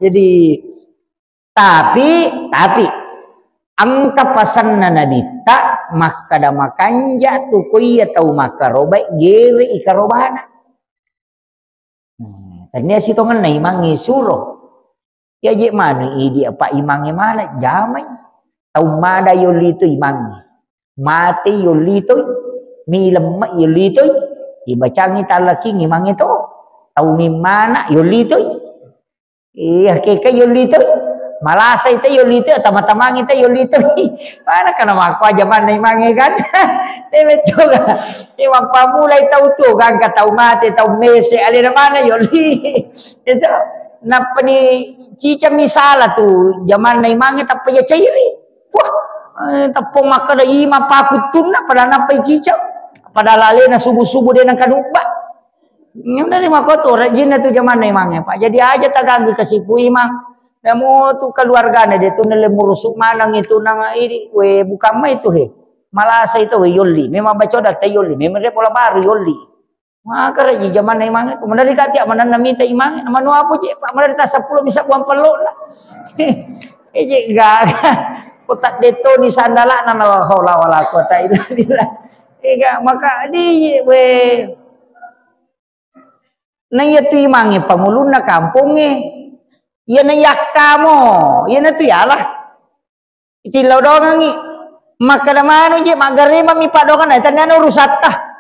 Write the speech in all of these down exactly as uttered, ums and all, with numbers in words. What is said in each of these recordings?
Jadi, tapi, tapi, engka pasenna Nabitta, makkada makanja tu ko iya tau makarobae, gere i karobana. Hmm, tania sitongenna imangnge suro. Iya je manu idi apa imangnge mana jamai. Tau mada yolli tu imangnge. Mate yolli tu. Milemme yolli tu. Ibacangi talaking imangnge to. Tau mimmana yolli tu. Iya, keke yolli tu. Malasai te yolli tu, tama-tamangi te yolli tu. Mana kana makko jamanna imangnge kan. Dewe tu kan. Imappamulai tau tu kan, ka tau mate, tau mese, alena mana yolli. Itu. Nappa ni cicang misala tu jamanna imangnge tappa iya cairi. Wah, eh, tappa makkada ima pakuttunna pada nappa cicang. Pada lalena subuh-subuh de nangka nubba. Nyamdari makoto rajinna tu jamanna imangnge, Pak. Jadi aja taganggu kasipu imang. Namo tu keluargana de tu nelle murusuk manang itu nang idi, we bukan mai tu he. Malasa itu we yolli. Memang bacoda ta yolli. Memang dia pola baru yolli. Maka raji jamanna imangnge. Kemudian dikati mananna mita imangnge. Nama nu apa je, Pak? Mana dita sepuluh bisa buang pelok lah. Eje gaga. Kotak detoni sandalana, la haula wala quwata illa billah. Ega maka di we. Na iya tu imangnge pangulunna kampongnge. Iya na yakkamo, iya na tu yalah. Itillau dongangi. Makkada manu je, maggarema mi padongan, na taniana urusatta.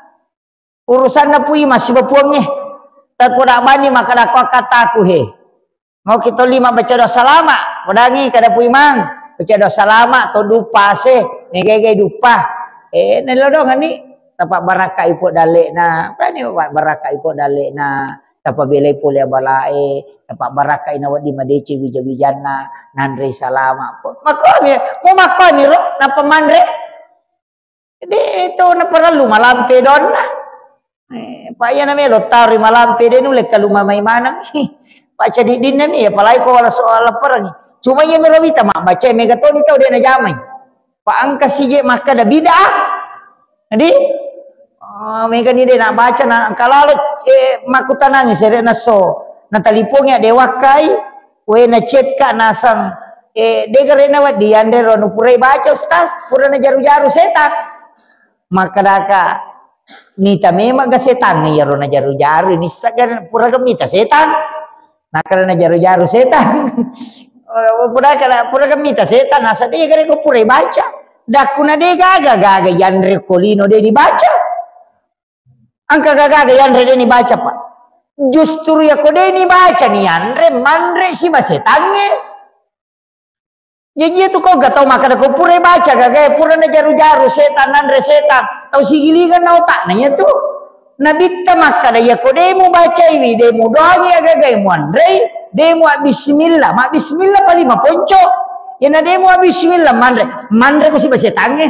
Urusanna pui masiba puangnge. Takoda bani makkada ko kataku he. Mau kita lima baca doa salama, wadangi kada pui mang. Baca doa salama, to dupa ase, megai-gai dupa. Eh, nelo donganni. Tapa barakka ipo dalekna. Berani barakka ipo dalekna. Tapa belai pole abalae. Tapa barakka ina wedding madeceng wija-wijanna. Nanre salama. Makomi, mau makomi ro, napa manre? De to naparellu malampe donna. Eh, pa iya na melo taro malampe de nulle kaluma mai maneng. Pa cadiddinna mi, apalagi ko wala soal laparangi. Cuma iya melo wita mabbaca mega toni tau de najamai. Pa engka sije makkada bid'ah. Jadi, oh, mega ni de nabaca na kalalo, eh, makkutanangi sere naso. Na talipongi ade wakkai. We na chat ka naseng, eh, de garena wedding yanre ro nu purai baca, Ustaz, pura na jaru-jaru setan. Makkedaka, mita memang ga setan, iya ro na jaru-jaru, ini saga pura ga mita setan. Nakkeda na jaru-jaru setan. Eh, pura ga, pura ga mita setan, nasa de gare ko purai baca. Dakkuna de gaga, gaga yanre ko lino de dibaca. Engka gaga yanre de nibaca, Pak. Justru yako de nibaca ni yanre, manre siba setangnge. Jaji tu ko ga tau makkeda ko pura baca gaga, pura na jaru-jaru setan, nanre setan. Tau sigilingan na otakna iya tu. Nabitta makkeda, yako de mubacaiwi, de mudoangi agaga muanrei, de mu bismillah. Ma bismillah pali maponco. Iyana de mu bismillah manre, manre ko siba setangnge.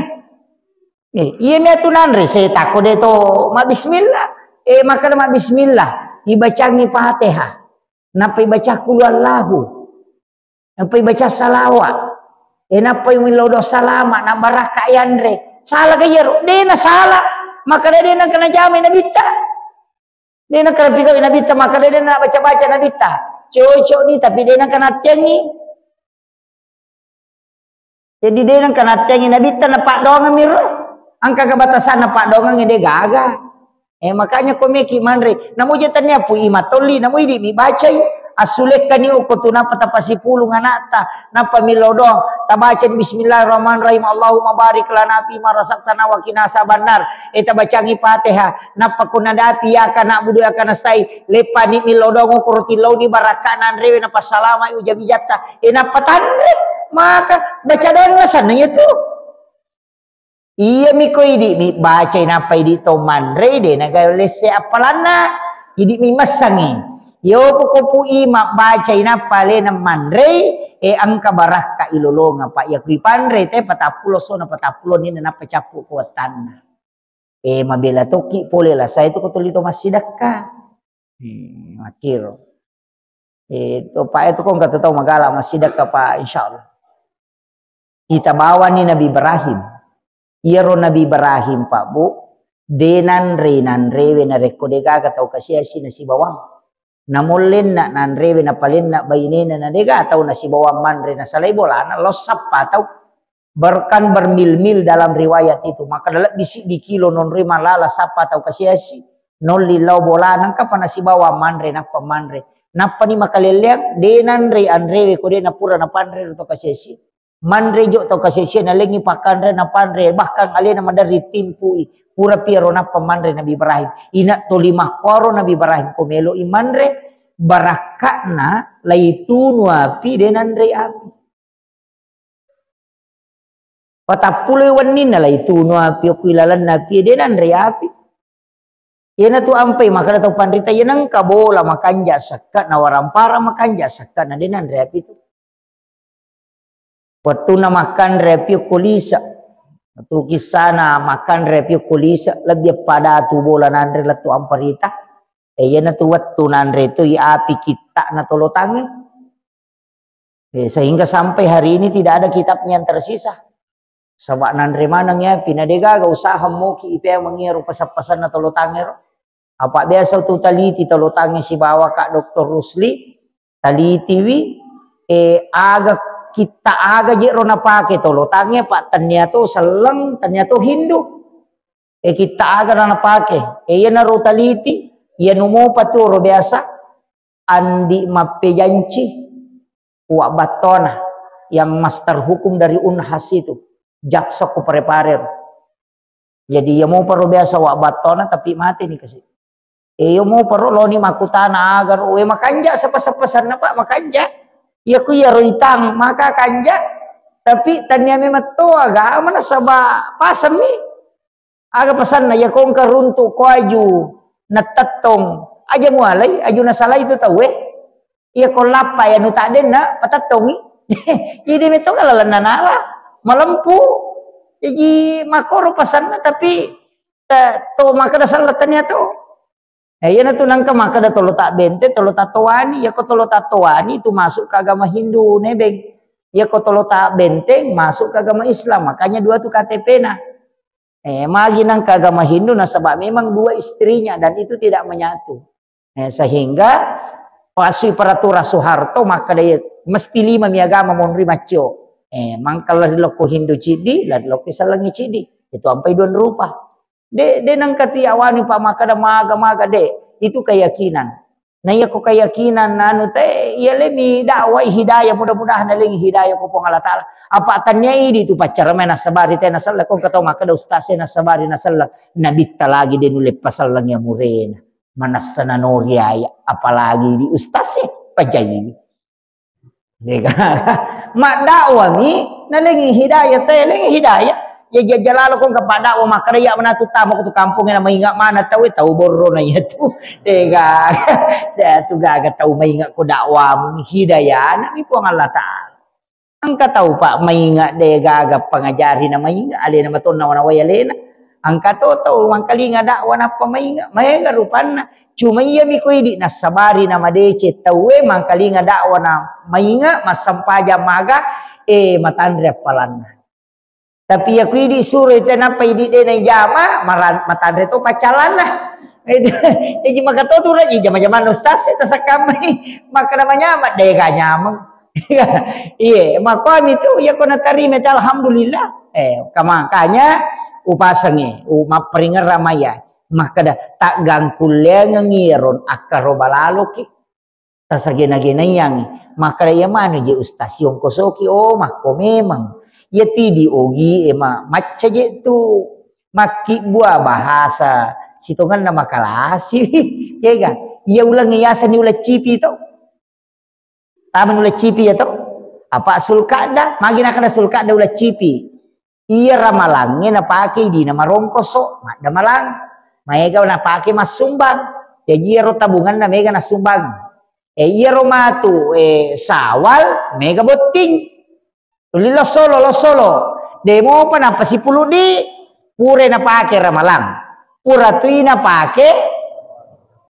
Eh, iya mi atu nanre setang ko de to mabbismillah. Eh, makkeda mabbismillah, ibacangi Fatihah. Nappa ibaca qul huwallahu. Nappa ibaca salawat. Eh, nappa imillau doa salama, na barakka yanre. Salah ga iyaro? De na salah. Makkeda de nengka najamai nabitta. De nengka napigau nabitta, makkeda de na baca-baca nabitta. Cocok ni, tapi de nengka nattiangi. Jadi de nengka nattiangi nabitta na paddoangeng miro. Engka ga batasanna paddoangeng de gaga. Eh, makanya ko meki manre. Namu je tania pu ima tolli, namu idi mi bacai. Assulekkani okko tu nappa tapasipulung anakta. Nappa millau doang. Tabaca bismillahirrahmanirrahim. Allahumma barik lana fi ma razaqtana wa qina azabannar. Eh, tabacangi Fatihah. Nappa ko nadapi iyyaka na'budu wa iyyaka nasta'in, leppani millau doang okoro tillauni barakka nanrewe napassalamai uja-wijatta. E, nappa tanre, maka baca doanna sanna iya tu. Iya mi ko idi mi bacai nappa idi to manre de naga lesse appalanna. Idi mi massangi. Yo poko pu ima bacai nappa alena manre, e, engka barakka ilolonga, Pak. Iya kui panre te patappulo sona patappulo ni nappa cappu ko wattanna. Eh, mabela tokki pole la, sai tu ko tuli to massidakka. Hmm, makkiro. Eh, to pa itu ko engka to tau magala massidakka, Pak, insyaallah. Kita bawani Nabi Ibrahim. Iyaro Nabi Ibrahim, Pak, Bu, de nanre, nanrewe narekko de gaga tau kasiasi nasibawang. Namollenna nanrewe napalenna bainena na dega tau nasibawang manre nasalai bolana lo sappa tau. Bahkan bermil-mil dalam riwayat itu, maka lebbi siddi kilo nonroi malala sappa tau kasiasi. Nolli lao bolana engka pa nasibawang manre nappa manre. Nappani makalelleang de nanre anrewe ko de napura napanre to kasiasi. Manre jo tau kasiasia nalengi pakkanre napanre, bahkan alena maderri timpui. Pura piaro nappa manre Nabi Ibrahim. Ina toli makkoro Nabi Ibrahim ko meloi manre, barakka'na laitunu api de nanre api. Patappuloi wenninna laitunu api okko ilalenna api de nanre api. Iyanatu ampai makkeda tau panrita, iya nengka bola makanja sekka na warampara makanja sekka na de nanre api tu. Wettunna makkanre api okko lise. Tu kissana makkanre api okko lise, lebbi pada tu bola nanre lettu amparita. E, iyanatu wettu nanre tu api kitta na tolotangnge. E, sehingga sampai hari ini tidak ada kitabnya yang tersisa. Saba nanre maneng api, na degaga usaha moki ipe mengiro pasa-pasanna tolotangnge ro. Apa biasa tu taliti tolotangnge sibawa Kak Doktor Rusli, talitiwi, e, aga kitta aga je ro napake tolotangnge, Pak, tennia to selleng, tennia to Hindu. E, kitta aga na napake. E, iyanaro taliti, iya numopa tu ro biasa, andi mappejanci, Uwa Battona yang master hukum dari Unhas itu, jaksa ku Parepare. Jadi iya mopa ro biasa Uwa Battona tapi mate ni kasi. E, iya mopa ro loni makkutana aga ro, we makanja seppa-seppa senna, Pak, makanja. Iya ku iya ro itang maka kanja. Tapi tania memang to agama nasaba pasemmi. Aga pasanna, iya ko engka runtu ko aju natettong, aja mualai, aju nasalai tu tauwe. Iya ko lappa ya nu taddenna patettongi. Jadi metto kala lenna nala malempu. Jadi makoro pasanna tapi ta-, to makkeda sella tania to. Nah, iyanatu nangka makkeda tolo ta bente, tolo ta toani. Iya ko tolo ta toani itu masuk ke agama Hindu, nebeng. Iya ko tolo ta benteng masuk ke agama Islam. Makanya dua tu K T P-na. Eh, magi nangka agama Hindu nasaba memang dua istrinya dan itu tidak menyatu. Eh, sehingga pasui peraturan Soeharto makkeda iya mesti lima mi agama monri maccio. Eh, mangka lari lokko Hindu ciddi, lari lokko Islam ciddi. Itu ampai dua rupa. De, de nengka tu yawani pa makkeda maga-maga de. Itu keyakinan. Na iya ko keyakinan anu te, iya le mi dakwai hidayah, mudah-mudahan nalengi hidayah ko Puang Allah Taala. Apa tania idi tu paccara mai nasabari te nasella ko engka tau makkeda ustaz e nasabari nasella. Nabitta lagi de nulle paselleng ya murena. Manassa nanori aya, apalagi di ustaz e pajaiwi. Dega. Maddakwami, nalengi hidayah, telengi hidayah. Ya jajjalalo ko engka padakwa makkeda iya manatu tama ko tu kampung na mainga mana tau, tau borro na iya tu. Dega. De tu gaga tau mainga ko dakwamu, hidayah na mi Puang Allah Taala. Engka tau pa mainga de gaga pangajari na mainga alena matonna wana wai alena. Engka to tau mangkalinga dakwa nappa mainga, maega rupanna. Cuma iya mi ko idi nassabari na madeceng tauwe mangkalinga dakwa na mainga, massempajang maga, eh, matanre appalanna. Tapi iya ko idi suro te nappa idi de na ijama, maran-, matanre to paccalanna. Itu, iji maka to tu raji jama-jamanna ustaz e tasakkammai. Maka nama nyama de ga nyameng. Iye, makkuami tu, iya ko natarima te, alhamdulillah. Eh, ka-, makanya upasengi, u-, mapparingerra maya. Makkeda, taggangkulleangengi iyaro akkaro balaloki. Tasagena-genaiangi. Makkeda, iya manu je ustaz, yongkosoki, oh, makko memang. Iya tidi ogi, ema, macca je tu. Makkibbua bahasa, sitongenna makalasi. Kega, iya uleng yaseng ni uleng cipi to. Tama nulle cipi ya to? Apa sulkada? Magi nakada sulkada ulle cipi. Iya ramalangnge napake idina marongkoso, maddamalang. Maega napake massumbang. Jaji iyaro tabunganna mega nassumbang. E, iyaro matu, e, sawal mega botting. Tuli lossolo, lossolo. Demopa napasipuluddi, pura napake ramalang. Pura tui napake